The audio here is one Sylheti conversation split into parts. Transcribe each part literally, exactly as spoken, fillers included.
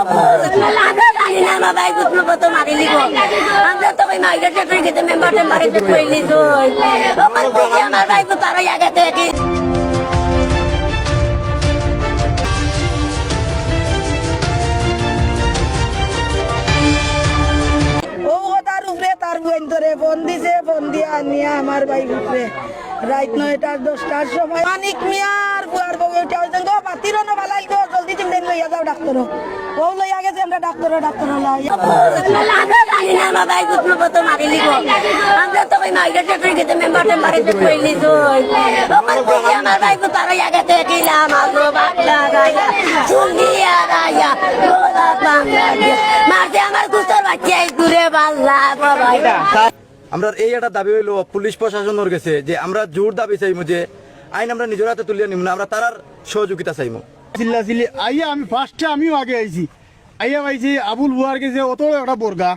আমরা জানি না, আমার ভাই বুঝলো কত মারি লিব। আমরা তো ওই মাইগ্রেটেড হয়ে গেছে, মেম্বার টেম্বারে তো কই নিছ। ওখান থেকে আমার ভাই তো তারা জায়গাতে কি ও কথার উপরে তার বইন ধরে ফোন দিছে, ফোন দিয়া আনিয়া আমার ভাই উপরে। রাইত নয়টা দশটার সময় মানিক মিয়ার বুয়ার বউ উঠে হইছেন, "গো, বাতিরও না বালাইল গো, জলদি তিন দিন লইয়া যাও ডাক্তারও।" ও লইয়া গেছে, আমরা ডাক্তারও, ডাক্তারও লইয়া। আমরা জানি না, আমার ভাই বুঝলো কত মারি লিব। আমরা তো ওই মাইগ্রেটেড হয়ে গেছে, মেম্বার টেম্বারে তো কই নিছ। ওখান থেকে আমার ভাই তো তারা জায়গাতে কিলাম, আমরা বাংলা রাজা, চুল দিয়া রাজা, গোলাপ বাংলা দিয়া। মারছে আমার কুস্তর বাচ্চা, এই দূরে বাল্লা, বাবা। আমরার এই একটা দাবি অইলো পুলিশ প্রশাসনর গেছে যে আমরা জোর দাবি চাইমু যে আইন আমরা নিজর আতে তুলিয়া নিমু না, আমরা তারার সহযোগিতা চাইমু। চিল্লা চিল্লি আইয়া আমি ফার্স্টে আমিও আগে আইছি, আইয়া পাইছি আবুল বুয়ার গেছে অত বড় একটা বর্গা,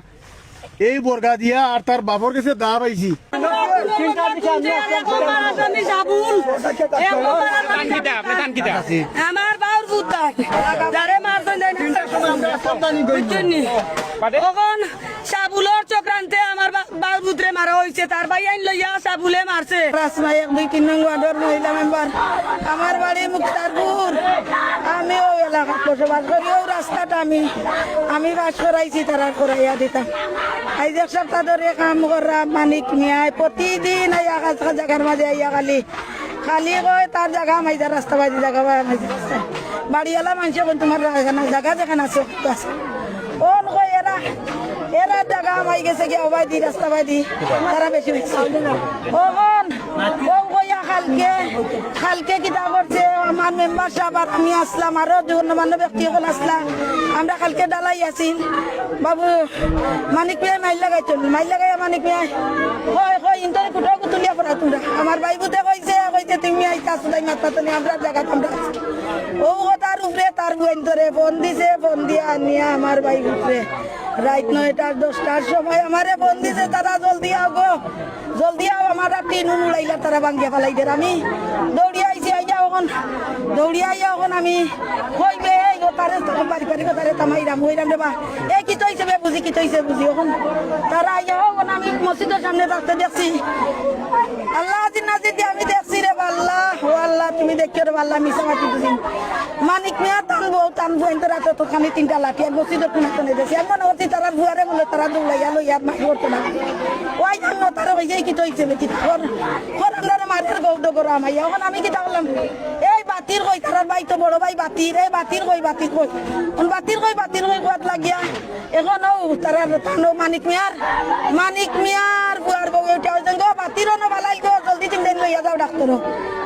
এই বর্গা দিয়া আর তার বাপর গেছে দা পাইছি। আমার বাউর বুদ্ধা, যারে মারছেন, বুঝছেন নি? তখন সাবুলর চক্রান্তে আমার বা-, বাউর পুত্রে মারা হইছে, তার ভাই আইন লইয়া সাবুলে মারছে। রাসমাই এক দুই তিন নং ওয়ার্ডর মহিলা মেম্বার, আমার বাড়ি মুক্তারপুর, আমি ওই এলাকাত বসবাস করি, ওই রাস্তাটা আমি, আমি বাস করাইছি, তারা করাইয়া দিতাম। আইজ এক সপ্তাহ ধরে কাম করা মানিক মিয়ায় প্রতিদিন আইয়া কাজ কাজ জায়গার মাঝে আইয়া খালি খালি কয় তার জাগা হামাইছে রাস্তা বাদি, জাগা হামাইছে রাস্তা। বাড়িওয়ালা মানষে কইন, "তুমার জাগা নাই, জাগা যেখান আছে, অখান আছে।" অন কয় এরা, এরা জাগা হামাই গেছে গিয়া, ও বাদি, রাস্তা বাদি, তারা বেশি বেশি। অখন, ও কইয়া কালকে, কালকে কিতা করছে, আমার মেম্বার সাব আর আমি আছলাম, আরো গণ্যমান্য ব্যক্তি অকল আছলা। আমরা কালকে ঢালাই আছিল, বাবু, মানিক মিয়ায় মাইর লাগাইছইন, মাইর লাগাইয়া মানিক মিয়ায় কয়, কয়, "ইন্তরে কুটাও কুতুলিয়া পড়া তুমরা।" আমার ভাই বুতে কইছে, কইছে, "তুমি আইতা সুদাই মাততা তো নি, আমরার জাগাত আমরা আছি।" ও কথার উপরে তার বইন ধরে ফোন দিছে, ফোন দিয়া আনিয়া আমার ভাই বুতরে রাইত নয়টার দশটার সময় আমারে ফোন দিছে, "তারা জলদি আও গো।" জলদি আও, আমার আর টিন উন উড়াইলা, তারা ভাঙ্গিয়া ফালাই দের। আমি দৌড়িয়া আইছি, আইয়া অখন, দৌড়িয়া আইয়া অখন আমি কইবে, এই ও তারে তো বাড়ি বাড়ি তারে তামাইরাম, কইরাম রে বা, এ কিতা অইছে বে বুঝি, কিতা অইছে বুঝি। অখন তারা আইয়া অখন আমি মসজিদর সামনে থাকতে দেখছি, আল্লাহ আজির নাজির দিয়া আমি দেখছি রে বা আল্লাহ, ও আল্লাহ, তুমি দেখিও রে বা আল্লাহ, মিছা মাতি বুঝি। মানিক মিয়া তান বউ, তান বইনতর আতো তো খানি তিনটা লাঠি, আর মসজিদর কোনাত নিয়া গেছে। এমন অতি তারার বুয়ারে বলে তারা দৌড়াইয়া লইয়া আর মাইর করতো না। ওই জন্য তারা কইছে, "এই কিতা অইছে বে কিতা?" কর, কর, আমরা মারের গৌড গরম আইয়া। অখন আমি কিতা করলাম? এই বাতির কই, তারার ভাই তো বড় ভাই বাতির, এই বাতির কই, বাতির কই। অখন বাতির কই, বাতির কই কুয়াত লাগিয়া। অখন ও তারার তানো মানিক মিয়ার, মানিক মিয়ার বুয়ার বউ উঠে হইছেন, "গো, বাতিরও না বালাইল গো, জলদি তিন দিন লইয়া যাও ডাক্তারও।"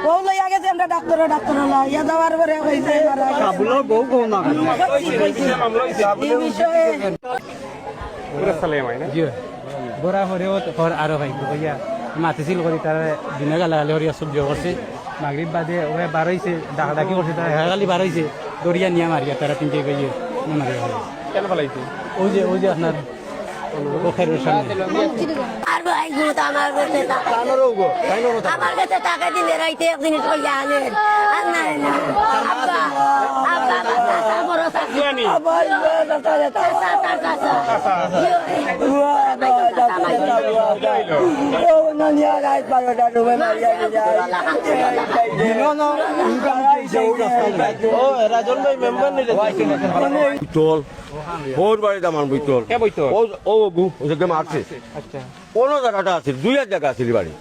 ও লইয়া গেছে, আমরা ডাক্তারও, ডাক্তারও লইয়া যাওয়ার পরে কইছে, "মারা গেছে।" সাবুলর বউ কও না। কইছি, কইছি। এই বিষয়ে জি। বড়া পরে ও পর আরো ভাই, কইয়া মাতিছিল করি তারা দিনে গালাগালি করিয়া সহ্য করছে। মাগরিব বাদে ওরা বারইছে, ডাকাডাকি করছে, তারা হেগালি বারইছে, দরিয়া নিয়া মারিয়া তারা তিনটে ভাইয়ে মারিয়া। কেন ফালাইছে? ওই যে, ওই যে আপনার ও খেরুর সামনে। আর ভাই, গুরু তো আমার গেছে তা-, আমার গেছে টাকা দিলে রাইতে এক জিনিস কইয়া আনে। আর না, না। আব্বা, আব্বা, আব্বা, চাচা, বড় চাচা। আব্বা, আব্বা, চাচা, চাচা। চাচা, চাচা, চাচা। ও, নানিয়া রাইত বারোটার সময় মারিয়া গেছে। ও, রাজন ভাই মেম্বার নিলে। বইতল। ওর বাড়িত আমার বইতল। কে বইতল? ও, ও, গু, ওদেরকে মারছে। আচ্ছা। কোনো জায়গাটা আছে, দুই এক জায়গা আছে বাড়ি।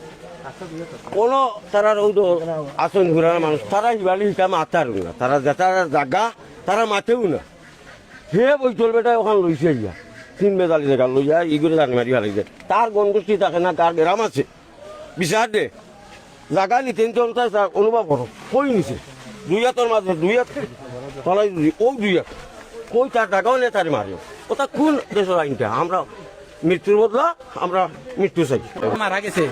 কোনো তারার ওই তো আসন ঘুরানো মানুষ, তারা এই বাড়ি হিসাবে মাতার না। তারা যেটা জায়গা, তারা মাতেও না। হে বইতল বেটা ওখান লইছে ইয়া। তিন বেজালি জায়গা লইয়া, এই করে জানি মারি ফালাই যায়। তার গণগোষ্ঠী থাকে না, তার গ্রাম আছে। বিচার দে। জাগা নিতে নিতে অন্তায় স্যার অনুভব করো। কই নিছে? দুই হাতর মাঝে, দুই হাত। তলাই দুই, ও দুই হাত। কই তার জাগাও নেই তারে মারে। ওটা কোন দেশের আইনটা? আমরা মৃত্যুর বদলা, আমরা মৃত্যু চাই। মারা গেছে।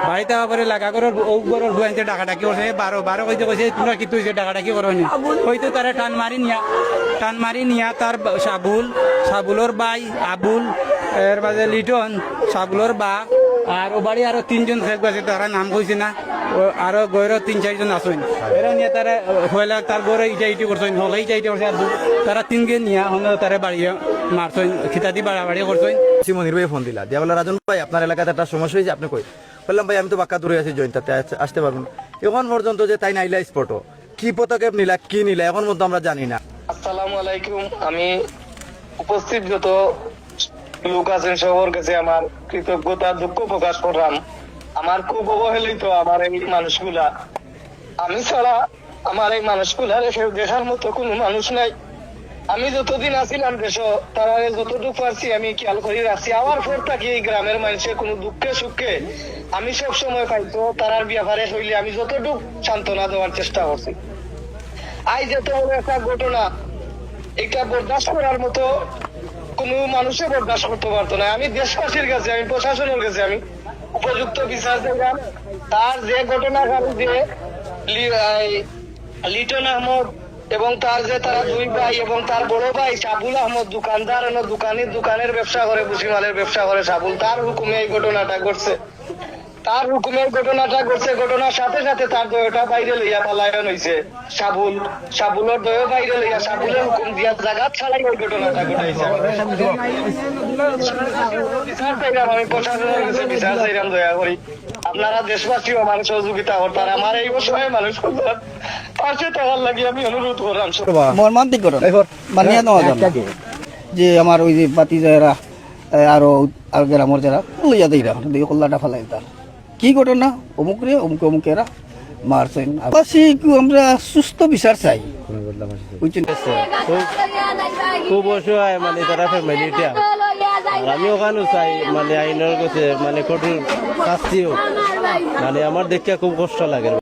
বাড়িত আওয়ার পরে লাগা ঘরর, ও ঘরর বুয়াইন্তে ডাকাডাকি করছে, বারো, বারো কইতে কইছে, "তোমরা কিতা অইছে, ডাকাডাকি করো নি?" হয়তো তারে টান মারি নিয়া, টান মারি নিয়া তার বা-, সাবুল, সাবুলর ভাই, আবুল, এর বাদে লিটন, সাবুলর বা, আর ও বাড়ি আরো তিনজন খেপ গেছে, তারা নাম কইছে না। ও, আরো ঘরো তিন চাইরজন আছইন। এরা নিয়া তারা, আহ, পয়লা তার ঘরো ইটা ইটি করছইন, হলে ইটা ইটি করছইন, আর দু-, তারা তিনগে নিয়া হনো তারা বাড়িয়ে মারছইন, খিতাদি বাড়াবাড়ি করছইন। সি মনির ভাই ফোন দিলা, দিয়া বলে, "রাজন ভাই, আপনার এলাকাত একটা সমস্যা অইছে, আপনে কই?" বললাম, "ভাই, আমি তো বাক্কা দূরে আছি, জৈন্তাতে আস-, আসতে পারবো না।" এখন পর্যন্ত যে তাইন আইলা স্পটো, কি পদক্ষেপ নিলা, কি নিলা, এখন পর্যন্ত আমরা জানি না। আসসালামু আলাইকুম। আমি উপস্থিত যত লোক আছেন, সবার কাছে আমার কৃতজ্ঞতা, দুঃখ প্রকাশ করলাম। আমার খুব অবহেলিত আমার এই মানুষগুলা। আমি ছাড়া আমার এই মানুষগুলারে কেউ দেখার মতো কোনো মানুষ নাই। আমি যতদিন আছিলাম দেশো, তারারে যতটুক পারছি আমি খেয়াল করি রাখছি। আমার পর থাকি এই গ্রামের মানুষে কোনো দুঃখে সুখে আমি সব সময় পাইতো, তারার ব্যাপারে হইলে আমি যতটুক সান্ত্বনা দেওয়ার চেষ্টা করছি। আইজ এত বড় একটা ঘটনা, এটা বরদাস্ত করার মতো কোনো মানুষে বরদাস্ত করতে পারতো না। আমি দেশবাসীর কাছে, আমি প্রশাসনের কাছে আমি উপযুক্ত বিচার চাইলাম। তার যে ঘটনাকারী যে লি-, এই লিটন আহমদ এবং তার যে তারা দুই ভাই এবং তার বড় ভাই সাবুল আহমদ দোকানদার, এনে দোকানি, দোকানের ব্যবসা করে, ভুসিমালের ব্যবসা করে সাবুল, তার হুকুমে এই ঘটনাটা ঘটছে। তার হুকুমে এই ঘটনাটা ঘটছে, ঘটনার সাথে সাথে তার দয়টা বাইরে লইয়া পলায়ন হইছে। সাবুল, সাবুলর দয় বাইরে লইয়া সাবুলের হুকুম দিয়া জাগাত ছাড়াই এই ঘটনাটা ঘটাইছে। বিচার চাইলাম, আমি প্রশাসনের কাছে বিচার চাইলাম, দয়া করি আপনারা দেশবাসীও আমার সহযোগিতা করতারা, আমার এই অসহায় মানুষ পাশে থাকার লাগি আমি অনুরোধ করলাম। মর্মান্তিক ঘটনা। মানিয়া নেওয়া যায় না। যে আমার ওই যে ভাতিজা এরা, এ, আরো, আর গ্রামর যারা, লইয়া দেইরা, দেখি কল্লাটা ফালাই তার। কি ঘটনা? অমুক রে, অমুক, অমুক এরা মারছেন। বাসী, একটু আমরা সুস্থ বিচার চাই। বুঝছেন? খুব, খুব অসহায়, মানে, তারা ফ্যামিলিটা। আর আমি ওখানেও চাই, মানে, আইনের কাছে, মানে, কঠোর শাস্তি হোক। মানে, আমার দেখে খুব কষ্ট লাগে।